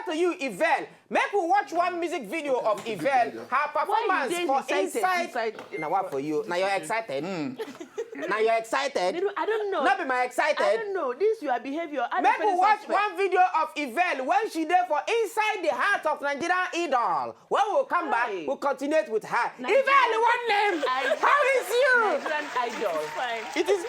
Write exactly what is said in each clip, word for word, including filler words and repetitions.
to you, Yvelle. Make we watch one music video of Yvelle, her performance for inside. Now what for you? Now you're excited. Now you're excited. I don't know. Not be my excited. I don't know. This your behavior. Make we watch one video of Yvelle when she there for inside the heart of Nigerian Idol. When we come back, we'll continue with her. Yvelle, one name. How is you? Nigerian Idol. Fine. It is.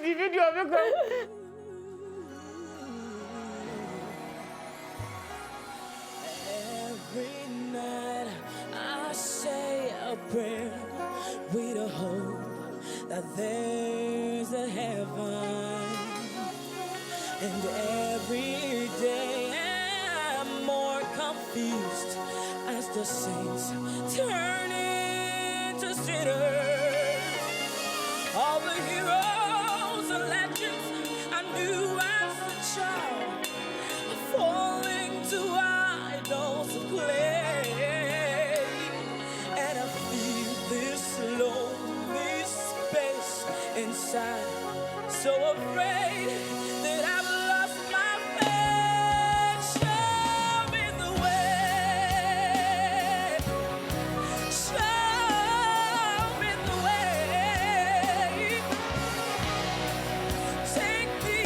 The video, because Every night I say a prayer with a hope that there's a heaven. And every day I'm more confused as the saints turn into sinners. All the heroes and legends I knew as a child are falling to idols of clay. And I feel this lonely space inside, so afraid that I've lost my faith. Show me the way. Show me the way. Take me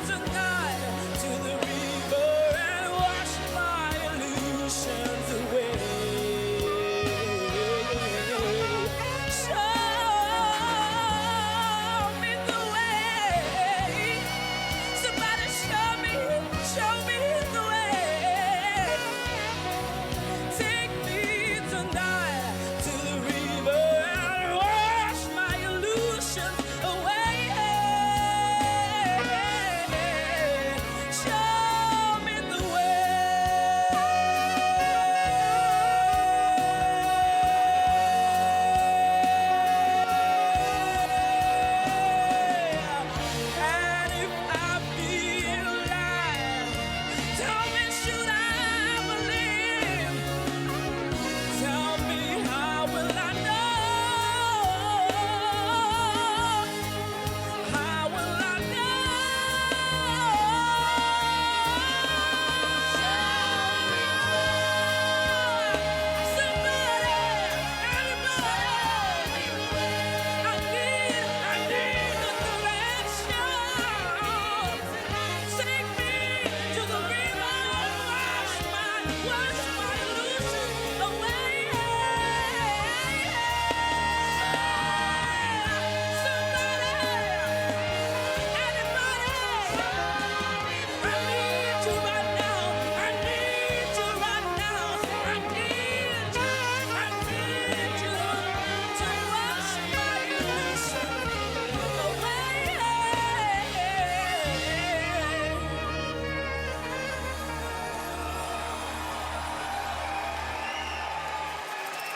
tonight to the river and wash my illusions away. Show me the way. Somebody show me, show me the way. Take me tonight to the river and wash my illusions away. Show me the way. And if I feel like, tell me, should I believe? Tell me, how will I know? How will I know? Somebody, anybody, I need, I need the direction. Take me to the river, wash my, wash my illusions away. Somebody, anybody, I need you right now. I need you right now. I need you. I need you to wash my illusions away.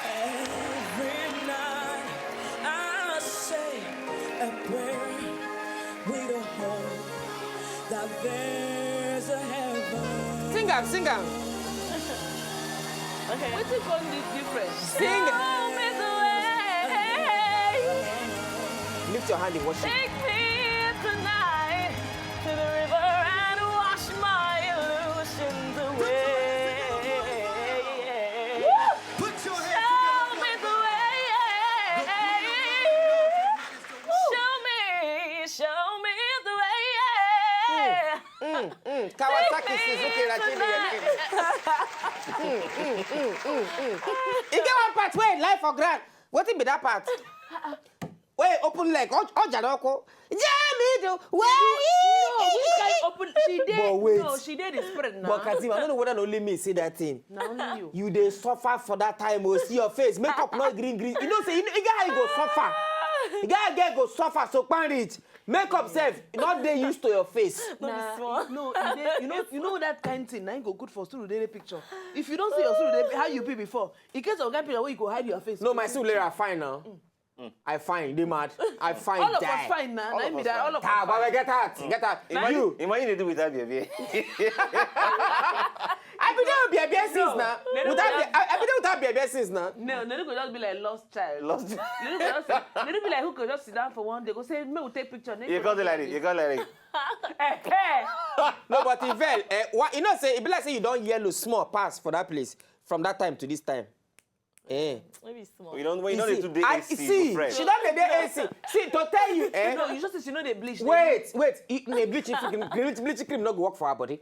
Every night I say a prayer with a hope that there's a heaven. Sing am, sing am. Okay. Wetin come this different? Sing. Show me the way. Lift your hand in worship. Take me tonight to the river and wash my illusions away. Put your Show me the way. Show me, show me the way. Mm, mm. Kawasaki Suzuki Rashidi Yemi. Mm, mm, mm, mm, mm. E get one part wey lie for ground. Wetin be that part? Wey open leg, o- oja loko. Jami do. Where? No, which kind open? She dey. But wait. No, she dey the spirit now. But Kazeem, I don't know whether na only me see that thing. Na only you. You dey suffer for that time, oh, see your face, makeup no green green. You know say you, you get how you go suffer. You get how girl go suffer so pan reach. Makeup sef not dey used to your face. Nah, small. No, you, dey, you know, you know that kind thing. Na im go good for Surulere picture. If you don't see your Surulere, how you be before? In case of that picture where you go hide your face. No, my Surulere fine now. I fine, dey mad. I fine All of die. Us fine now. All Na of im be us that. fine. All of Ta us baba fine. Get out, get out. Imagine, You. Imagine they do with that, baby. I be there Beer beer since No, now. they don't Without just- the, I, I be there without beer beer since now. No, no, go just be like lost child. Lost. No, go just sit- no, be like who go just sit down for one day. Go say, "Me will take picture." You can't like it. You can't like it. Eh, eh. No, but Ivel, eh, what, you know say, it be like say you don yellow small pass for that place from that time to this time. Eh. Maybe small. We don't. We You don't need see, to do I A C. see. Fresh. She don dey dey A C. See, to tell you, eh? No, you just say she know they bleach. Wait, wait. It, the bleaching cream, bleach- bleaching cream no go work for her body.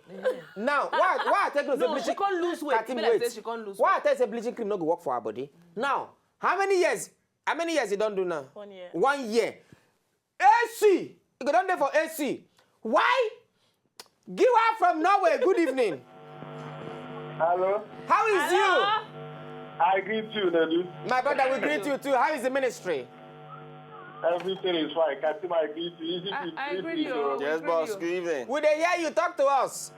Now, why, why I take no say No, she bleaching? Can't lose weight. Thirteen Be like weight. Say she can't lose Why I weight. Tell say bleaching cream no go work for her body? Now, how many years? How many years you don do now? One year. One year. A C. You go don dey for A C. Why? Giwa from Norway. Good evening. Hello. How is you? I greet you, Nadu. My brother, we greet you too. How is the ministry? Everything is fine. Katima, I greet you. Easy I- peasy, I easy greet peasy, you. oh. Yes, boss. Good evening. We dey hear you. Talk to us.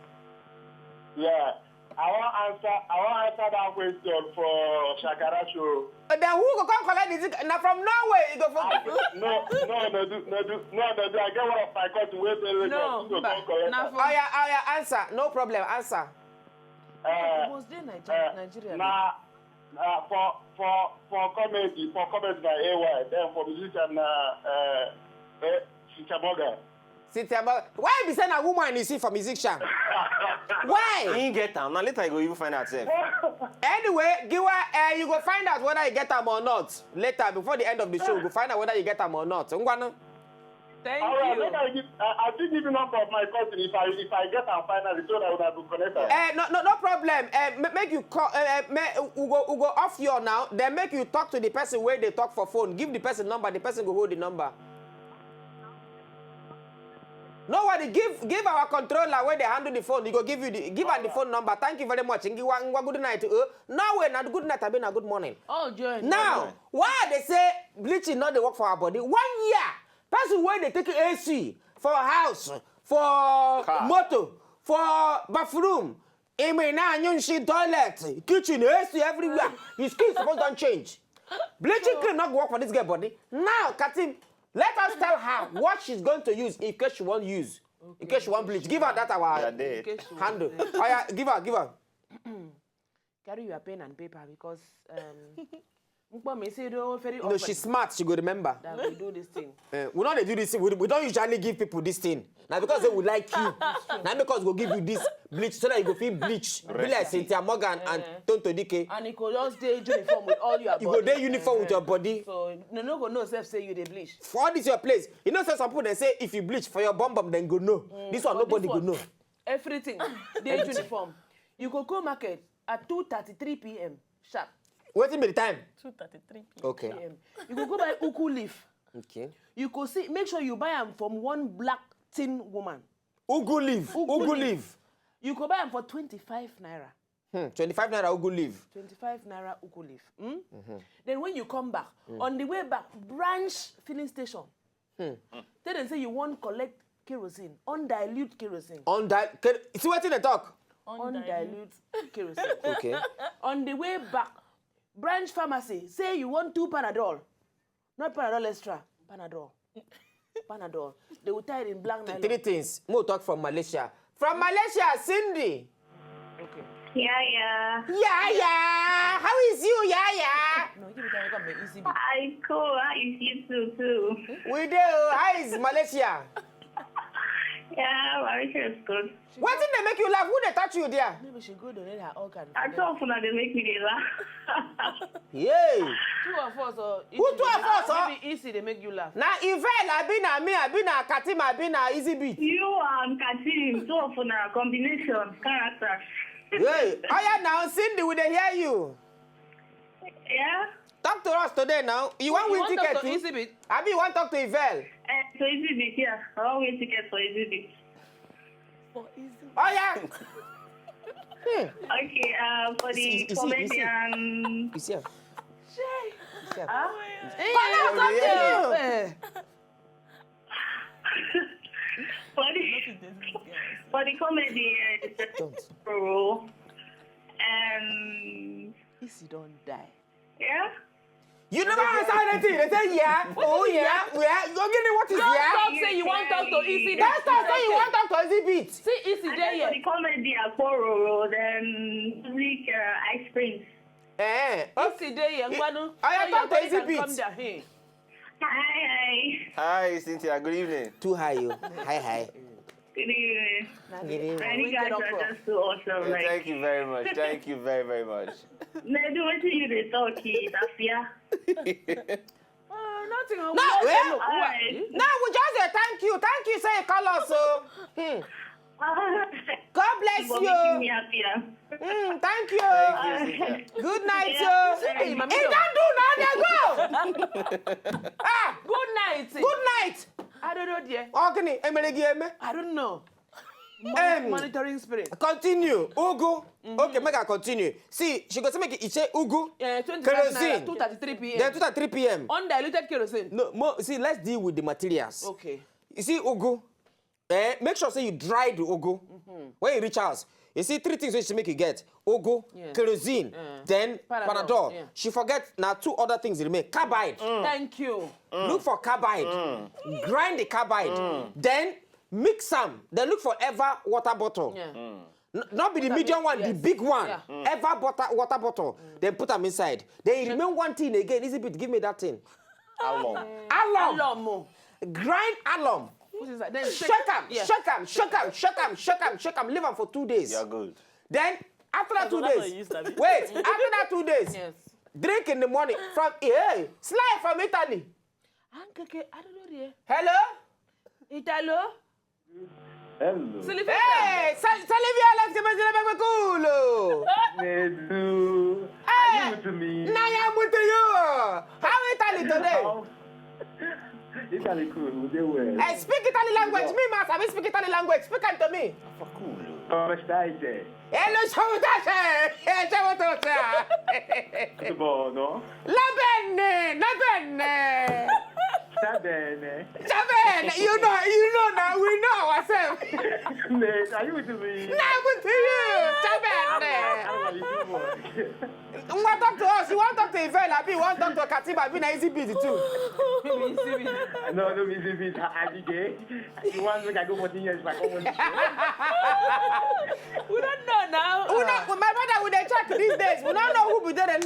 Yeah. I wan answer. I wan answer that question for Shakara show. Uh, Then who go come collect the ticket? Na from Norway. You go I, from. no, no, Nadu, Nadu, no, Nadu. I get one of my cousin wey dey Lagos. No, He go but come collect na am. for Oh yeah, oh yeah. Answer. No problem. Answer. You Uh, must dey uh, Nigeria. Nigeria. na na for for for comedy for comedy na A Y. Then for musician na uh, uh, Cynthia Morgan. Cynthia Morgan. Why be say na woman you see for musician? Why? He get am. Now later you go even find out sef. Anyway, Giwa, uh, you go find out whether you get am or not later before the end of the show. You go find out whether you get am or not. Ngwanu. Thank All right, you. make I give. I, I fit give you number of my cousin if I if I get am finally so that una go connect am. Uh, no, no, no problem. Uh, ma- make you call. Uh, uh, ma- we go, we go off your now. Then make you talk to the person where they talk for phone. Give the person number. The person go hold the number. No worry. Give give our controller where they handle the phone. He go give you the give her the phone number. Thank you very much. Ngiwa, ngwa, good night. Uh, no way. Not good night. I mean, a good morning. Oh, join. Now, why they say bleaching not dey work for our body? One year, person wey dey take A C for house, for Car. Motor, for bathroom, imina, nyunshi, toilet, kitchen, A C everywhere. His skin suppose don change. Bleaching cream not go work for this girl body. Now, Katim, let us tell her what she's going to use in case she won't use. In case she won't bleach, give her that Yeah, our there. In case you handle. want. Oh yeah, give her, give her. Carry your pen and paper because um, Mkpom is very No, she's smart. She go remember. That we do this thing. Uh, we don't dey do this. We, we don't usually give people this thing. Now because they will like you. Now because go give you this bleach so that you go feel bleach. Be like Cynthia Morgan and Tonto Dike. And it could just stay uniform with all your You go dey uniform with your body. So no, no go know self say you dey bleach. For all this your place, you know say some people they say if you bleach for your bum bum, then go know. This one for nobody this go one, know. Everything dey uniform. You go go market at two thirty-three p m sharp. Wetin be the time? Two thirty-three p.m. Okay. P M. You go go buy uku leaf. Okay. You go see, make sure you buy am from one black thin woman. Ugu leaf. Ugu Ugu leaf. leaf. You go buy am for twenty-five naira. Hmm. Twenty-five naira ugu leaf. Twenty-five naira uku leaf. Hmm? Then when you come back, on the way back, branch filling station. Tell them say you wan collect kerosene, undiluted kerosene. On that. Ke- see wetin they talk. Undiluted kerosene. Okay. On the way back, branch pharmacy say you want two Panadol, not Panadol extra, Panadol. Panadol. They will tie it in black nylon. Three things. Mo talk from Malaysia. From Malaysia, Cindy. Okay. Yeah, yeah. Yeah, yeah. How is you? Yeah, yeah. No, give me time. Come, easy. I cool. How is you too, too? We do. How is Malaysia? Yeah, Mauritius is good. Wetin dey make you laugh? Who dey touch you there? Maybe she go donate her organ. I talk for now, they make me dey laugh. Yay. Two of us, or Who two of us, or? Maybe easy they make you laugh. Na Ivel, abi na me, abi na Katim, abi na Easy Beat. You and Katim, two of una combination characters. Hey, oya now, Cindy, we dey hear you. Yeah. Talk to us today now. You wan You win wan talk ticket to too? Easy Beat? Abi you wan talk to Ivel? Uh, so Easy Beat, yeah. I wan win ticket for Easy Beat. For easy. Oya. Okay, uh, for the You see, you see, you see. comedian. You see am? Shey. Huh? Come out, come Yeah. out. Eh. For the, Nothing dey this guy. for the comedy, uh, Don't. role. Um, Isi don die. yeah. You never answer anything. They say, "Yeah, oh, yeah, yeah." Ogini, what is, yeah? Don't talk say you want talk to Easy Beat. Don't talk say you want talk to Easy Beat. See Easy there here. The comedy Akpororo, then music, uh, Ice Prince. Eh, okay. Easy there here. Ngwanu. I am talk to Easy Beat. Hi, hi. Hi, Cynthia. Good evening. Too high, you. Hi, hi. Good evening. Good evening. And you guys are just so awesome. Yeah, like, thank you very much. Thank you very, very much. Nedu, wetin you dey talk is afia. Uh, nothing. No, well, now we just say thank you. Thank you, say you call us. So, hmm. God bless you. Mm, thank you. Thank you, sister. Good night, yeah, you. Hey, mommy, it don't do now, they go. Ah, good night. Good night. I don't know, dear. Ogini, emeregi eme. I don't know. Mon- um, monitoring spirit. Continue. Ugu. Mm-hmm. Okay, make I continue. See, she go say make it say ugu. Yeah, twenty-five naira, kerosene. Two thirty-three p m. Then two thirty-three p m. Undiluted kerosene. No, more. See, let's deal with the materials. Okay. You see, ugu. Eh, make sure say you dry the ugu. Mm-hmm. When you reach house, you see three things wey she make you get: ugu, yes, kerosene, eh, then Panadol. Panadol. Yeah. She forget now two other things remain. Carbide. Mm. Thank you. Mm. Look for carbide. Mm. Grind the carbide. Mm. Then mix am. Then look for ever water bottle. Yeah. Mm. N- not be the medium one, yes, the big one. Yeah. Mm. Ever water, water bottle. Mm. Then put am inside. Then you remain one thing again. Easy Beat, give me that thing. Alum. Alum. Alum. Grind alum. Put inside. Then shake am, yeah, shake am, shake am, shake am, shake am, shake am. Leave am for two days. You're good. Then after that two days, wait, after that two days, yes, drink in the morning. From, hey, slide from Italy. Ankeke, I don't know there. Hello? Italo? Hello. Hey, Sal- Salivia, let's give us a little bit cool. Nedu. Hey, are you with me? Now I'm with you. How Italy today? How? Italy cool, we dey well. I speak Italy language. Yeah. Me, mas, I speak Italy language. Speak unto me. Come stai? E lo salutate! E salutato! Tutto buono? La bene, la bene! Sta bene. Sta bene, you know, you know now, we know ourselves. Mate, are you with me? No, I'm with you. Sta bene. How are you doing? You want talk to us? You want talk to Yvelle? Abi you want talk to Katiba? Abi na Easy Beat too? No, no, Easy Beat. I, I be gay. You want make I go fourteen years back? We don't know now. We not, my brother, we dey check these days. We don't know who be there.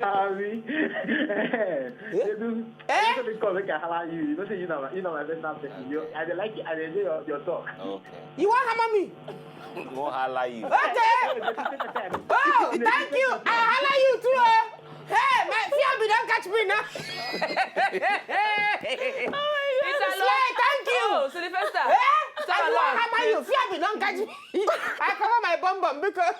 Abi. Eh? They do. Eh? You know, they call, make I holla you. You know, say you know, you know my best person. You, I dey like it. I dey enjoy your, your talk. Okay. You want hammer me? Go holla you. Okay. Oh, thank you. I holla you too. Oh. Hey, my fear be don't catch me now. It's a lie. Thank you. Oh, Sylvester. Eh? I go hammer you. Fear be don't catch me. I cover my bum bum because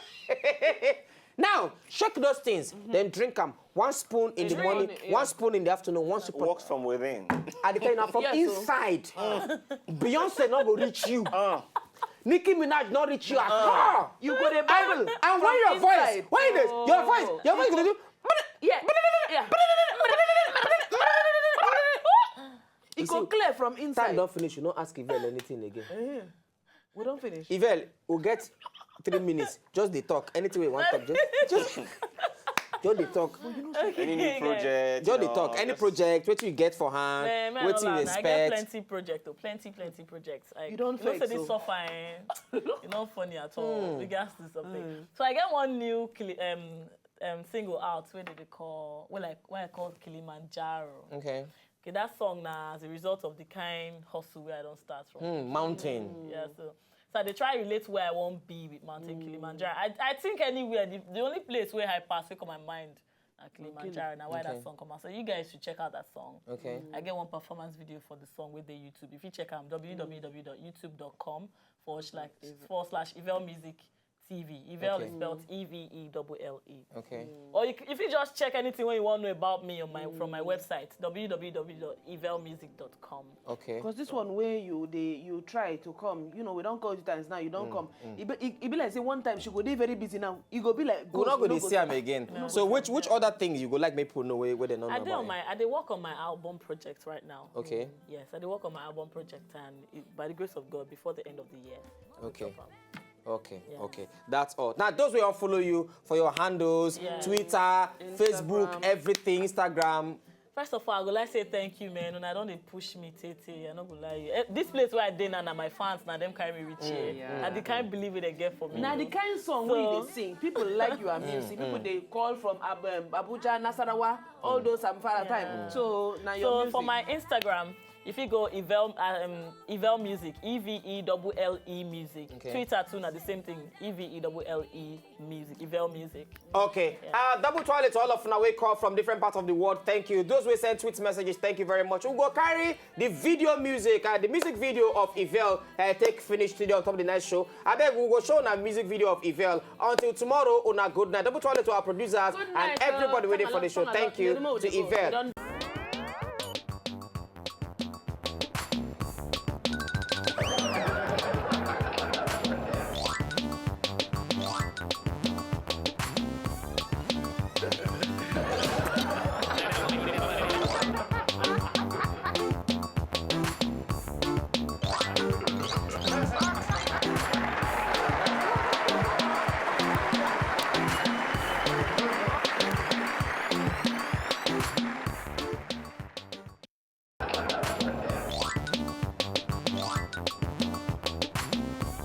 now shake those things. Mm-hmm. Then drink them. One spoon in the morning, yeah, one spoon in the afternoon, one spoon. Works from within. I dey tell you now, from inside, Beyonce no go reach you. Uh. Nicki Minaj no reach you at all. You go dey bubble. And when your voice, when it is, your voice, your voice go dey do. Yeah. Yeah. It go clear from inside. Time don finish. You no ask Yvelle anything again. We don't finish. Yvelle, we get three minutes. Just dey talk. Anything we want talk, just, just, just dey talk. Any new project? Just dey talk. Any project? What you get for hand? What you expect? I get plenty project, oh, plenty, plenty projects. Like, you don't fake so. This so fine. You're not funny at all. We got this something. So I get one new cli- um um single out where they call, well, like, where I call Kilimanjaro. Okay. Okay, that song now as a result of the kind hustle where I don't start from. Mm, mountain. Yeah, so so I dey try relate where I won't be with Mountain Kilimanjaro. I, I think anywhere, the, the only place where I pass, look on my mind, at Kilimanjaro. Now why that song come out? So you guys should check out that song. Okay. I get one performance video for the song with the YouTube. If you check out www.youtube.com forward slash forward slash Yvelle Music T V. Yvelle is spelled E V E double L E. Okay. Or you, if you just check anything when you want to know about me on my from my website, www.yvellemusic.com. Okay. Because this one where you they you try to come, you know, we don't call you times now, you don't come. It be, it, it be like say one time she go dey very busy now. You go be like, we not go dey see am again. So which which other things you go like make people know where, where they know about you? I dey on my I dey work on my album project right now. Okay. Yes, I dey work on my album project, and it, by the grace of God, before the end of the year. Okay. Okay, okay. That's all. Now, those wey wan follow you for your handles, Twitter, Facebook, everything, Instagram. First of all, I would like to say thank you, man. And I don't dey push me, Tete. I no go lie you. Eh, this place where I dey now, na my fans, na dem carry me reach here. I dey can't believe it again for me. Na the kind song wey you dey sing, people like your music. People dey call from Ab- um, Abuja, Nasarawa, all those Zamfara time. So na your So music. For my Instagram, if you go Evel um, Evel Music, E V E double L E Music. Okay. Twitter too, na the same thing. E V E double L E Music. Evel Music. Okay. Uh, double toilet to all of una wey call from different parts of the world. Thank you. Those wey send tweet messages, thank you very much. We go carry the video music, uh, the music video of Evel, uh, take finish today on top of the night show. I beg we go show una music video of Evel. Until tomorrow, una good night. Double toilet to our producers Good and night, everybody uh, waiting Thank for the you, show. thank you, Thank you thank to you. Evel. Don't